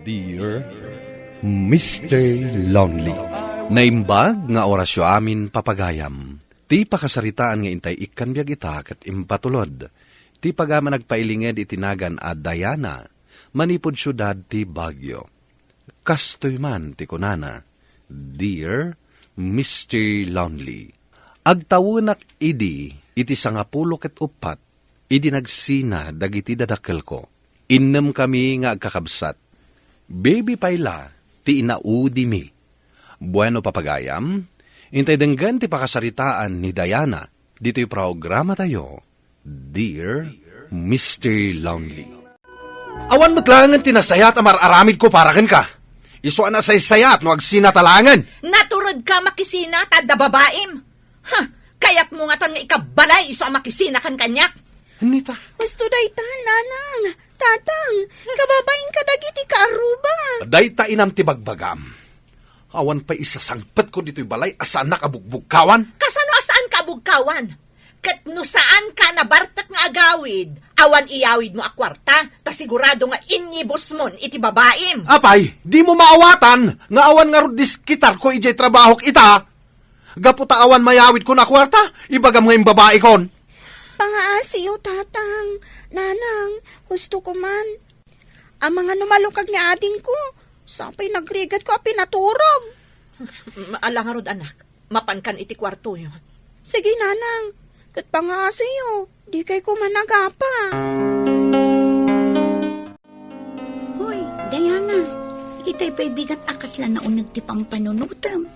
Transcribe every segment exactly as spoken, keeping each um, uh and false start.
Dear Mister Lonely. Naimbag nga orasyo amin, papagayam. Ti pakasaritaan nga intay ikkan biag ita ket impatulod ti pagayam a nagpailinged iti nagan a Diana, manipud siudad ti Baguio. Kastoy man ti kunana, "Dear Mister Lonely, agtawenak idi iti sangapulo ket uppat idi nagsina dagiti dadakkelko. Innem kami nga agkakabsat. Baby pay la ti inaudimi." Bueno, papagayam, intay denggen ti pakasaritaan ni Diana ditoy programatayo, Dear Mister Lonely. Awan met laengen ti nasayaat a mar-aramidko para kenka. Isu a nasaysayaat no agsina ta laengen. Naturedka makisina ta adda babaim. Ha, kayatmo ngatan nga ikabbalay isu a makisina ken kaniak? Anita? Husto dayta, nanang, tatang, kababain kadagiti kaaruba. Dayta inam ti bagbagam. Awan pay isasangpetko ditoy balay a saannak a bugbugkawan. Kasano a saanka a bugkawan? Ket no saanka nabartek nga agawid, awan iyawidmo a kuarta, ta sigurado nga inyibusmon iti babaim. Apay, dimo maawatan nga awan ngarud diskitarko idiay trabahok ita? Gapu ta awan mayawidkon a kuarta, ibagam nga imbabaikon. Pangaasiyo, tatang, nanang, husto ko man. Amangan no malukag nga adingko, sapay nagrigatko a pinaturog. Ala ngarud, anak, mapankan iti kuartoyo. Sige, nanang, ket pangaasiyo, dikay koma nagapa. Hoy, Diana, itay pay bigat a kasla nauneg ti pampanunotem.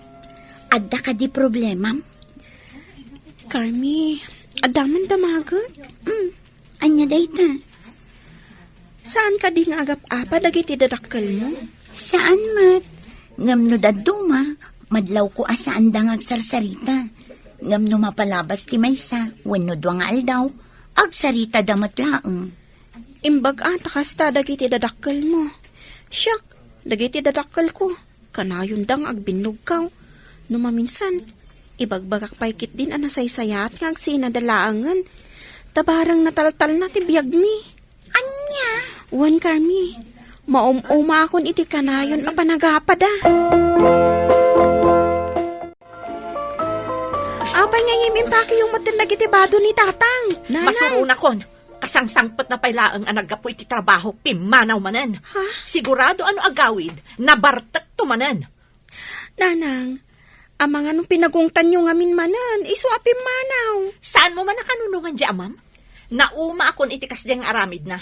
Adda kadi problemam? Carmi, adda man damaget? Mm, ania dayta? Saan kadi nga agap-apa dagiti dadakkelmo? Saan met. Ngem no dadduma, madlawko a saanda nga agsarsarita. Ngem no mapalabas ti maysa wenno dua nga aldaw, agsaritada met laeng. Imbag a ta kasta dagiti dadakkelmo. Siak, dagiti dadakkelko, kanayonda nga agbinnugkaw. No maminsan, ibagbagak pay ketdin a nasaysayaat nga agsinada laengen. Ta bareng nataltalna ti biagmi. Ania? Wen, Carmi, maum-umakon iti kanayon a panagapada. Apay nga imim-, impakiyo met dagiti bado ni Tatang, Nanang? Masuronakon. Kasangsangpetna pay laeng a naggapu iti trabaho, pimmanaw manen. Ha? Sigurado a no agawid, nabartekto manen. Nanang, amangan no pinagungtanyo ngamin manen, isu a pimmanaw. Saanmo man a kanunongan diay amam? Naumaakon iti kasdiay nga aramidna.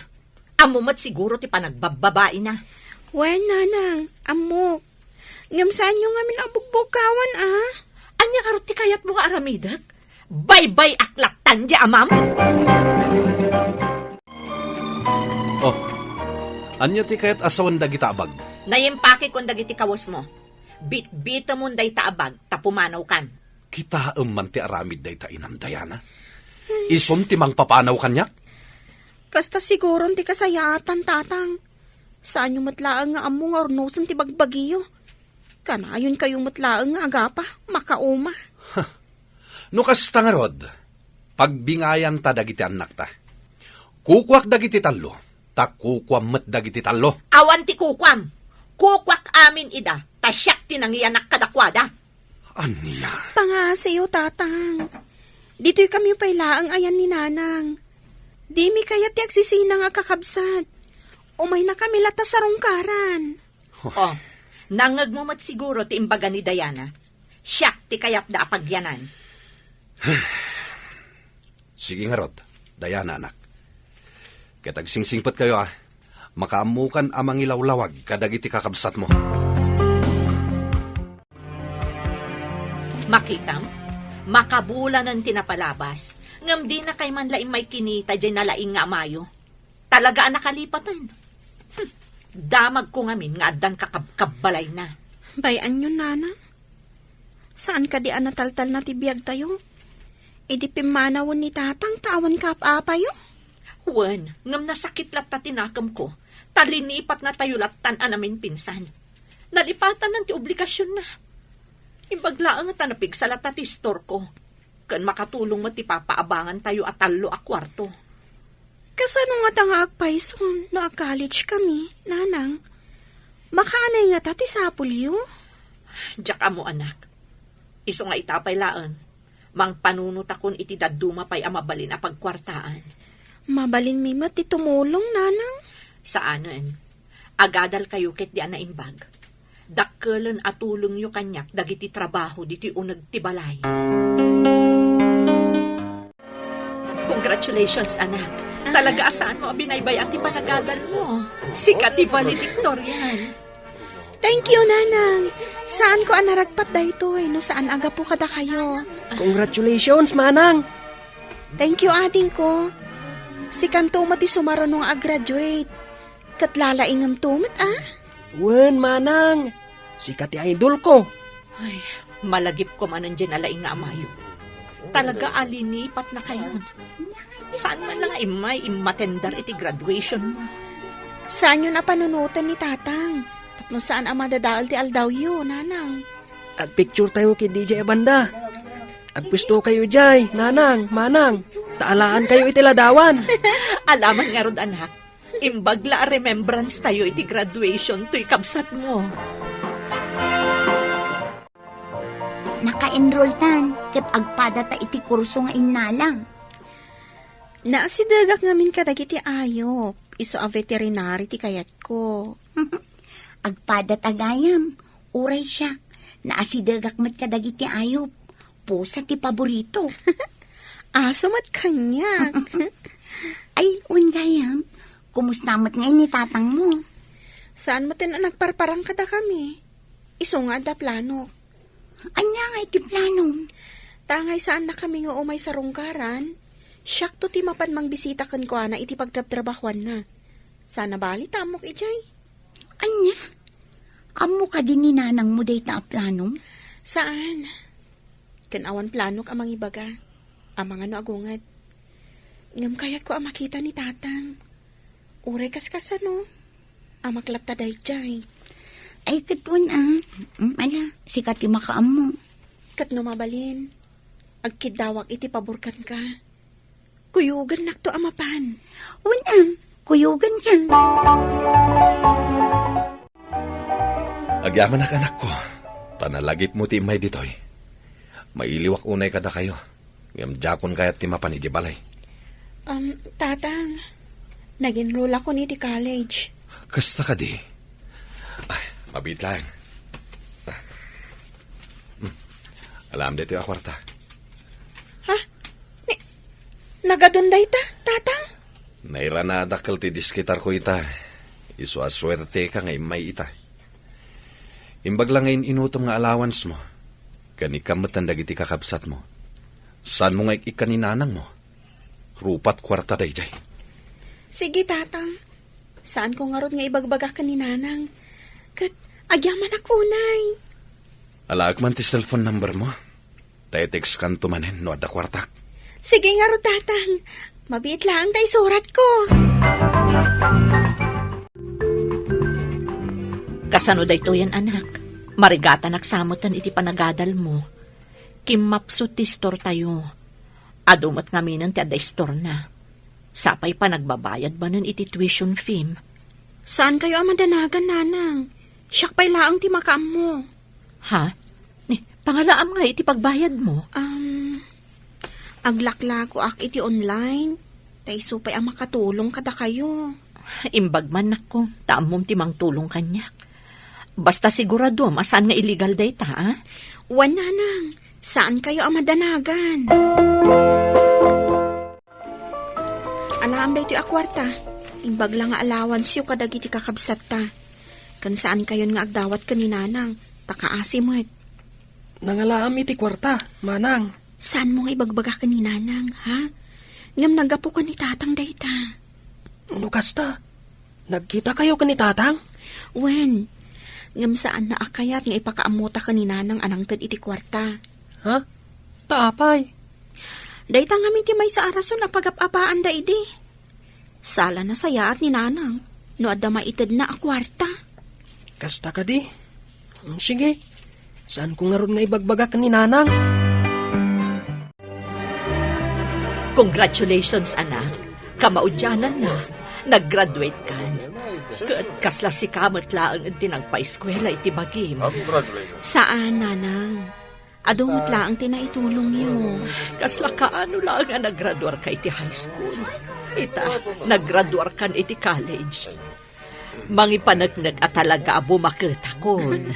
Ammo met siguro ti panagbabbabaina. Wen, Nanang, ammok. Ngem saanyo ngamin a bugbugkawan, a? Ania ngarud ti kayatmo nga aramidek? Baybay-ak lattan diay amam? Oh, ania ti kayat a sawen dagita a bag? Naimpakekon dagiti kawesmo. Bitbitemon dayta a bag ta pumanawkan. Kitaem man ti aramid dayta, Inam Diana. Isun ti mangpapanaw kaniak? Kasta siguron ti kasayaatan, Tatang. Saanyo met laeng nga ammo nga urnosen ti bagbagiyo. Kanayonkayo met laeng nga agapa, makauma. No kasta ngarud, pagbingayanta dagiti annakta. Kukuak dagiti tallo, ta kukuam met dagiti tallo. Awan ti kukuam. Kukuak amin ida, ta siak ti nangianak kadakuada. Ania? Pangaasiyo, Tatang. Ditoy kami pay laeng ayan ni Nanang. Dimi kayat ti agsisina nga kakabsat. Umaynakami latta sarungkaran. Oh, nangngegmo met siguro ti imbaga ni Diana. Siak ti kayatda a pagyanan. Sige ngarud, Diana, anak. Ket agsingsingpetkayo, a. Makaammokan a mangilawlawag kadagiti kakabsatmo. Makitam, makabulanen ti napalabas, ngem dinakay man la immay kinita diay nalaing nga amayo. Talaga a nakalipaten. Hmm, damagko ngamin nga addan kakabkabbalayna. Bay-anyo, Nanang. Saan kadi a nataltalna ti biagtayo? Idi pimmanawen ni Tatang ta awan kaap-apayo? Wen, ngem nasakit latta ti nakemko, ta linipatnatayo lattan a naminpinsan. Nalipatanan ti obligasionna. Imbag laeng ta napigsa latta ti istorko, ken makatulong met ti papaabangantayo a tallo a kuarto. Kasano ngata nga agpayson no ag-college kami, Nanang? Makaanay ngata ti sapulyo? Diak ammo, anak. Isu nga ita pay laeng, mangpanunotakon iti dadduma pay a mabalin a pagkuartaan. Mabalinmi met ti tumulong, nanang. Saanen. Agadalkayo ketdi a naimbag. Dakkelen a tulongyo kaniak dagiti trabaho ditoy uneg ti balay. Congratulations, anak. Talaga a saanmo a binaybay-an ti panagadalmo. Sika ti valedictorian. Thank you, nanang. Saanko a naragpat daytoy no saan a gapu kadakayo. Congratulations, manang. Thank you, adingko. Sikanto met ti sumaruno nga ag-graduate. Ket lalaingemto met, a? Wen, manang. Sika ti idolko. Ay, malagipko manen diay nalaing nga amayo. Talaga a linipatnakayon. Saan man la nga immay immatendar iti graduationmo? Saanyon a panunoten ni tatang. Tapno saan a madadael ti aldawyo, nanang. Agpicturetayo ketdi diay a banda. Agpuestokayo diay, nanang, manang. Ta alaankayo iti ladawan. Alaman ngarud, anak. Imbag la a remembranstayo iti graduation toy kabsatmo. Naka-enrolltan ket agpadata iti kurso nga innala. Naasidegak ngamin kadagiti ayop, isu a veterinary ti kayatko. Agpadata gayam, uray siak, naasidegak met kadagiti ayop. Pusa ti paborito. Aso met kaniak. Ay, wen gayam, kumusta met ngay ni tatangmo? Saan met a nagparparang kadakami? Isu nga adda planok. Ania nga iti planom? Tangay saannakami nga umay sarungkaran, siakto ti mapan mangbisita kenkuana iti pagtrabtrabahuanna. Saan a bali ta ammok idiay. Ania? Ammo kadi ni nanangmo dayta a planom? Saan. Ken awan planok a mangibaga. Amangan no agunget. Ngem kayatko a makita ni tatang. Uray kaskasano. Amak latta daydiay. Ay, ket wen a. Mm, ala, sika ti makaammo. Ket no mabalin, agkiddawak iti pabor kenka. Kuyogennakto a mapan. Wen a, kuyogenka. Agyamanak, anakko, ta nalagipmo ti immay ditoy. Mailiwak unay kadakayo, ngem diakon kayat ti mapan idiay balay. Um, Tatang, nag-enroll ako iti college. Kasta kadi? Ay, mabiit laeng. Hmm. Alam ditoy a kuarta. Ha? Ni, nagadun dayta, Tatang? Nairana a dakkel ti diskitarko ita. Isu a suerteka nga immay ita. Imbag la nga in-inutom nga allowancemo, ken ikkan metten dagiti kakabsatmo. Saanmo nga ik-ikkan ni nanangmo? Rupat kuarta daydiay. Sige, Tatang. Saanko ngarud nga ibagbaga ken ni Nanang. Ket agyamanak unay. Alaek man ti cellphone numbermo. Ta i-textkanto manen no adda kuartak. Sige ngarud, Tatang. Mabiit laeng ta isuratko. Kasano daytoyen, anak? Marigatanak sa metten iti panagadalmo. Kimmapsut ti istortayo. Adu met ngaminen ti adda istorna. Sapay panagbabayad manen iti tuition feem. Saankayo a madanagan, Nanang. Siak pay laeng ti makaammo. Ha? Ni, pangalaam nga iti pagbayadmo? Um, aglaklakoak iti online. Ta isu pay a makatulong kadakayo. Imbag man, nakko, ta ammom ti mangtulong kaniak. Basta siguradom a saan nga illegal dayta, a? Wen, Nanang, saankayo a madanagan. Alaam daytoy a kuarta. Imbag la nga allowanceyo kadagiti kakabsatta. Ken saankayon nga agdawat ken ni Nanang, ta kaasi met. Nangalaam iti kuarta, manang. Saanmo nga ibagbaga ken ni Nanang, ha? Ngem naggapu ken ni Tatang dayta. No kasta, nagkitakayo ken ni Tatang? Wen, ngem saanna a kayat nga ipakaammota ken ni Nanang a nangted iti kuarta. Ha? Ta apay? Dayta ngamin ti maysa a rason a pagap-apaanda idi. Sala nasayaat ni Nanang no adda maitedna a kuarta. Kasta kadi? Mm, sige. Saanko ngarud nga ibagbaga ken ni Nanang? Congratulations, anak. Kamaudiananna, nag-graduate kan. Ket kasla sika met laeng ti nagpaeskuela iti bagim. Congratulations. Saan, Nanang. Adu met laeng ti naitulongyo. Kasla kaano laeng a nagraduarka iti high school. Ita, nagraduarkan iti college. Mangipaneknek a talaga a bumaketakon.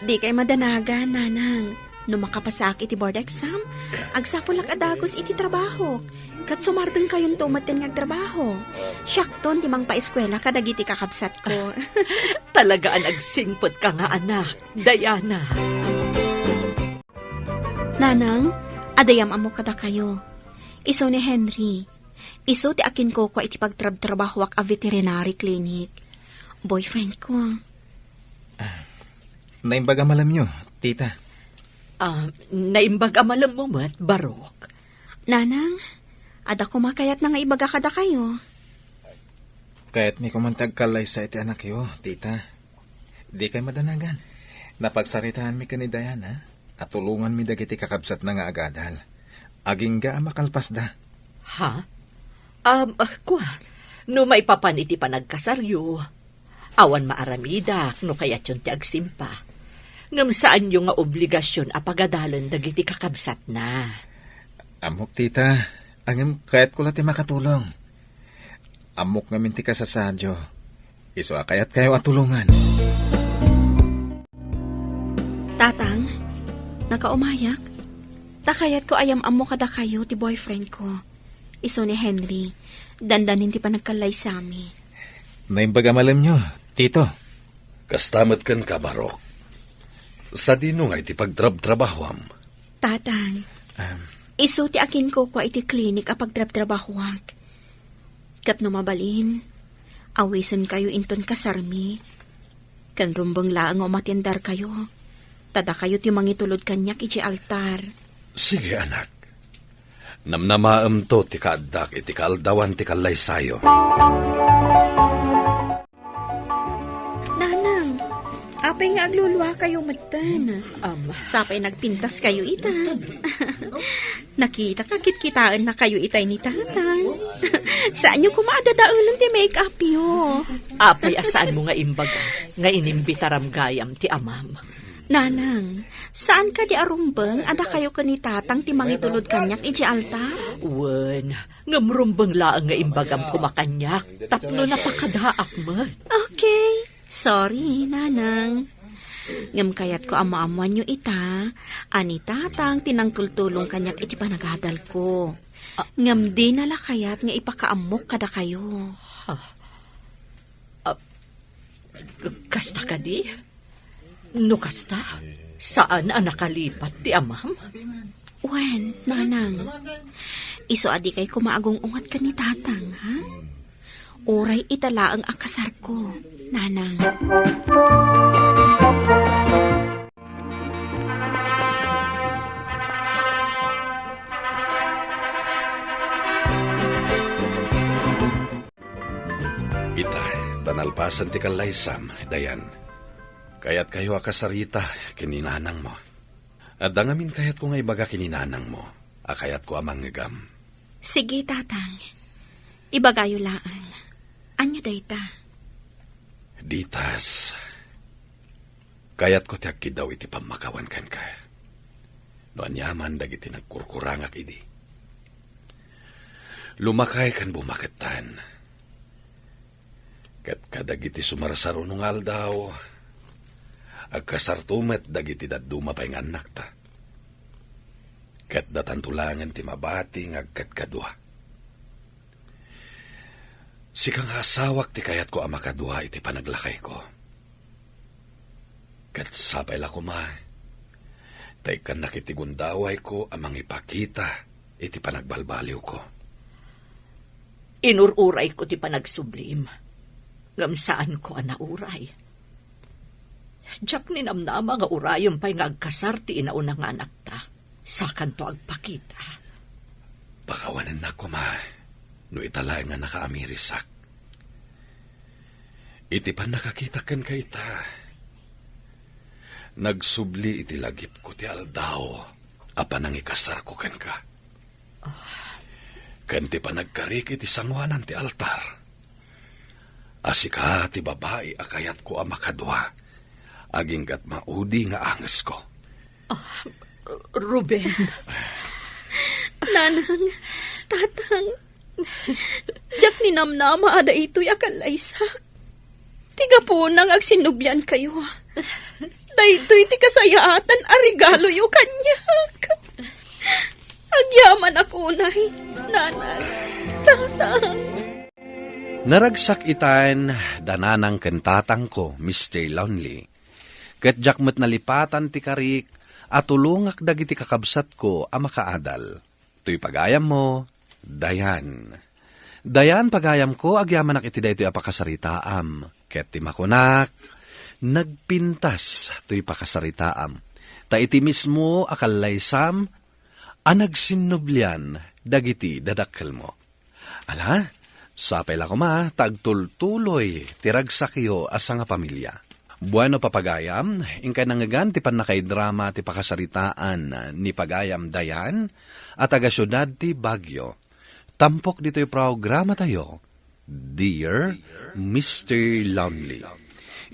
Dikay madanagan, Nanang. No makapasaak iti board exam, agsapulak a dagus iti trabahok. Ket sumardengkayonto metten nga agtrabaho. Siakton ti mangpaeskuela kadagiti kakabsatko. Talaga a nagsingpetka nga anak, Diana. Nanang, adda am-ammok kadakayo. Isu ni Henry. Isu ti akinkukua iti pagtrabtrabahoak a veterinary clinic. Boyfriend ko. Ah, naimbag a malemyo, tita. Ah, naimbag a malemmo met, Barok. Nanang, adda koma kayatna nga ibaga kadakayo. Kayatmi koman ti agkallaysa iti anakyo, tita. Dikay madanagan. Napagsaritaanmi ken ni Diana a tulonganmi dagiti kakabsatna nga agadal. Agingga a makalpasda. Ha? Um, ah, kua, no maipapan iti panagkasaryo, awan maaramidak no kayatyon ti agsimpa. Ngem saanyo nga obligasion a pagadalen dagiti kakabsatna. Ammok, tita. Ngem kayatko la ti makatulong. Ammok ngamin ti kasasaadyo. Isu a kayatkayo a tulongan. Tatang, nakaumayak? Ta kayatko a yam-ammo kadakayo ti boyfriend ko. Isu ni Henry, dandanin ti panagkallaysami. Naimbag a malemyo, tito. Kasta met kenka, Barok. Sadino nga iti pagtrabtrabahoam? Tatang, Am. isu ti akinkukua iti klinik a pagtrabtrabahoak. Ket no mabalin, awisenkayo inton kasarmi. Ken rumbeng laeng nga umatiendarkayo, ta dakayo ti mangitulod kaniak idiay altar. Sige, anak. Namnamaemto ti kaaddak iti kaaldawan ti kallaysayo. Nanang, apay nga agluluakayo metten? Am. Sapay nagpintaskayo ita. Nakitak a kitkitaennakayo itay ni Tatang. Saanyo koma a dadaelen ti make-upyo. Apay a saanmo nga imbaga nga inimbitaram gayam ti amam? Nanang, saan kadi a rumbeng a dakayo ken ni Tatang ti mangitulod kaniak idiay altar? Wen, ngem rumbeng laeng nga imbagam koma kaniak tapno napakadaak met. Okay. Sorry, Nanang. Ngem kayatko a maammoanyo ita a ni Tatang ti nangtultulong kaniak iti panagadalko. Ah. Ngem dina la kayat nga ipakaammok kadakayo. Ha? Ah, kasta kadi? No kasta, saan a nakalipat ti amam? Wen, Nanang. Isu a dikay koma agung-unget ken ni Tatang, ha? Uray ita laeng a kasarko, Nanang. Ita, ta nalpasen ti kallaysam, Dayan. Kayatkayo a kasarita ken ni nanangmo. Adda ngamin kayatko nga ibaga ken ni nanangmo a kayatko a mangngegam. Sige, Tatang. Ibagayo laeng. Ania dayta? Ditas, kayatko ti agkiddaw iti pammakawan kenka. No aniaman dagiti nagkurkurangak idi. Lumakay ken bumakettan. Ket kadagiti sumarsaruno nga aldaw, agkasarto met dagiti dadduma pay nga annakta. Ket datanto laengen ti mabati nga agkadkadua. Sika nga asawak ti kayatko a makadua iti panaglakayko. Ket sapay la koma, ta ikkannak iti gundawayko a mangipakita iti panagbalbaliwko. Inur-urayko ti panagsublim, ngem saanko a nauray. Diak ninamnama nga urayem pay nga agkasar ti inauna nga anakta, sakanto agpakita. Pakawanennak koma no ita laeng nga nakaamirisak. Iti pannakakitak kenka ita, nagsubli iti lagipko ti aldaw a panangikasarko kenka. Ken ti panagkarik iti sangoanan ti altar, A sika ti babai a kayatko a makadua, agingga't maudi nga angesko. Ruben. Nanang, tatang, diak ninamnama a daytoy a kallaysak. Ti gapuna nga agsinnubliankayo. Daytoy ti kasayaatan a regaloyo kaniak. Agyamanak unay, nanang, tatang. Naragsak itan da nanang ken tatangko, Mister Lonely. Ket diak met nalipatan ti karik a tulongak dagiti kakabsatko a makaadal. Toy pagayammo, Dayan. Dayan, pagayamko, agyamanak iti daytoy a pakasaritaam. Ket ti makunak, nagpintas toy pakasaritaam. Ta iti mismo a kallaysam a nagsinnublian dagiti dadakkelmo. Ala, sapay la koma ta agtultuloy ti ragsakyo a sangapamilia. Bueno, papagayam, inkay nangngegan ti pannakaidrama ti pakasaritaan ni pagayam Dayan a taga-siudad ti Baguio. Tampok ditoy programatayo, Dear Mister Lonely.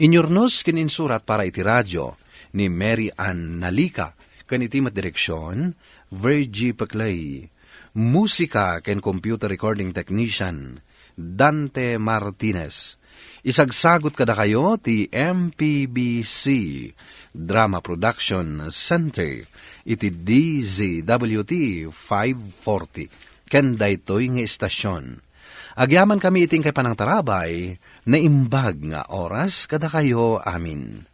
Inyurnos ken insurat para iti radio ni Mary Ann Nalica, ken iti met direksion, Virgie Peclay. Musika ken computer recording technician, Dante Martinez. Isagsagut kadakayo ti M P B C Drama Production Center iti D Z W T five forty ken daytoy nga istasion. Agyamankami iti inkay panangtarabay, naimbag nga oras kadakayo amin.